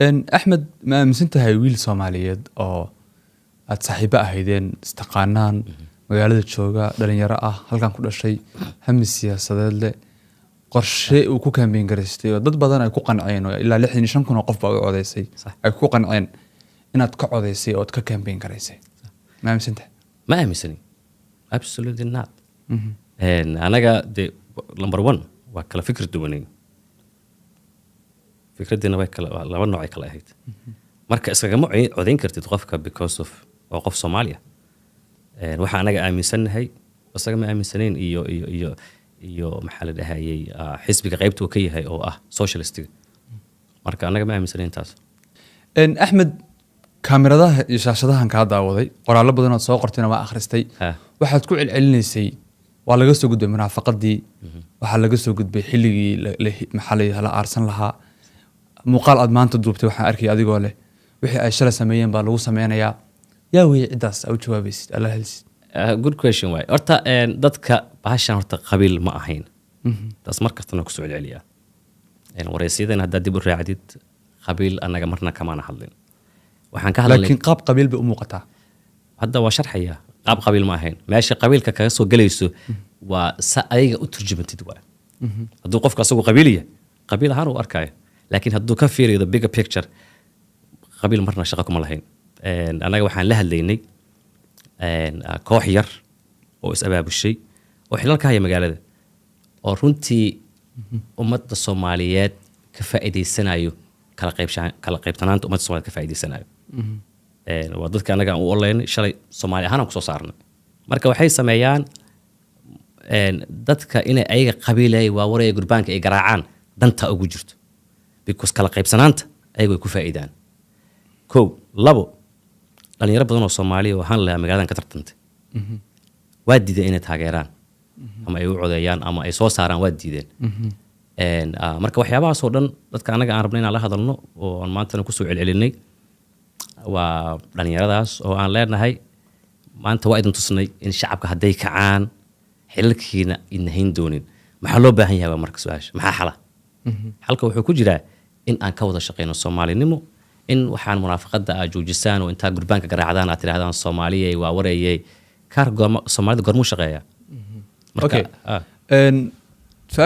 Axmed, ma aaminsan tahay wiil Soomaaliyeed oo aad saaxiibo ahaydeen, istaqaanaan, magaalada jooga, dhalinyaro ah, halkan ku dhashay, hami siyaasadeed leh, qorshe uu ku campaign garaystay oo dad badan ay ku qanceen, oo ilaa 65,000 oo qof baa u codeysay, ay ku qanceen inaad ka codeysay ood ka campaign garaysay? Ma aaminsan tahay? Ma aaminsani, absolutely not. Anaga de number one waa kala fikir duwanayn. Fikraddiina way kala, waa laba nooc ay kala ahayd. Marka iskagama codayn kartid qofka because of waa qof Soomaaliya. Waxa anaga aaminsannahay isaga ma aaminsanayn, iyo maxaa la dhahayay, xisbiga qaybta uu ka yahay oo ah socialistiga. Marka anaga ma aaminsanayn taas. Axmed, kaamiradaha iyo shaashadahan kaa daawaday, qoraallo badan ood soo qortayna waa akhristay. Waxaad ku celcelinaysay waa laga soo gudbay munaafaqadii, waxaa laga soo gudbay xilligii maxaa la yidhahdaa, la aarsan lahaa. Muuqaal aad maanta duubtay waxaan arkay adigoo leh wixii ay shalay sameeyeen baa lagu sameynayaa. Yaa weeye ciddaas aa u jawaabaysid alla helsid? Good question waay. Horta dadka bahashan horta qabiil ma ahayn. Taas mar kastana kusoo celceliyaa. Wareysyadana haddaad dib u raacdid, qabiil annaga marna kamaana hadlin. Waxaan ka hadalnay Laakiin qaab qabiil bay u muuqataa. Hadda waa sharxaya. Qaab qabiil ma ahayn. Meesha qabiilka kaga soo gelayso waa sa adiga u turjumatid waay. Hadduu qofka asagu qabiil yahay, qabiil ahaan uu arkaayo, laakiin hadduu ka fiiriyo the bigger picture, qabiil marna shaqo kuma lahayn. Annaga waxaan la hadlaynay koox yar oo is abaabushay oo xilal ka haya magaalada, oo runtii ummadda Soomaaliyeed ka faa'iidaysanayo, kala qaybshaan, kala qaybtanaanta ummadda Soomaaliyeed ka faa'iidaysanayo. Waa dadka annaga aan u oleynay shalay, Soomaali ahaan aan kusoo saarnay. Marka waxay sameeyaan dadka inay ayaga qabiilay waa waraya, gurbaanka ay garaacaan danta ugu jirto, because kala qaybsanaanta ayaga way ku faa'iidaan. Kow, labo, dhalinyaro badan oo Soomaaliya waxaan lahaa magaaladan ka tartantay waa diideen inay taageeraan ama ay u codeeyaan ama ay soo saaraan, waa diideen. Marka waxyaabahaas oo dhan, dadka annaga aan rabnay inaan la hadalno oo aan maantana kusoo celcelinay waa dhalinyaradaas oo aan leenahay maanta waa idin tusnay in shacabka hadday kacaan xilalkiina idna hayn doonin. Maxaa loo baahan yahay? Waa marka su-aasha, maxaa xala? Xalka wuxuu ku jiraa in aan ka wada shaqeyno Soomaalinimo, in waxaan munaafaqada aad joojisaan oo intaa gurbaanka garaacdaan aad tidhahdaan Soomaaliyey waa wareeyey. Kaarka goorma Soomaalida goormuu shaqeeyaa marka? Okay.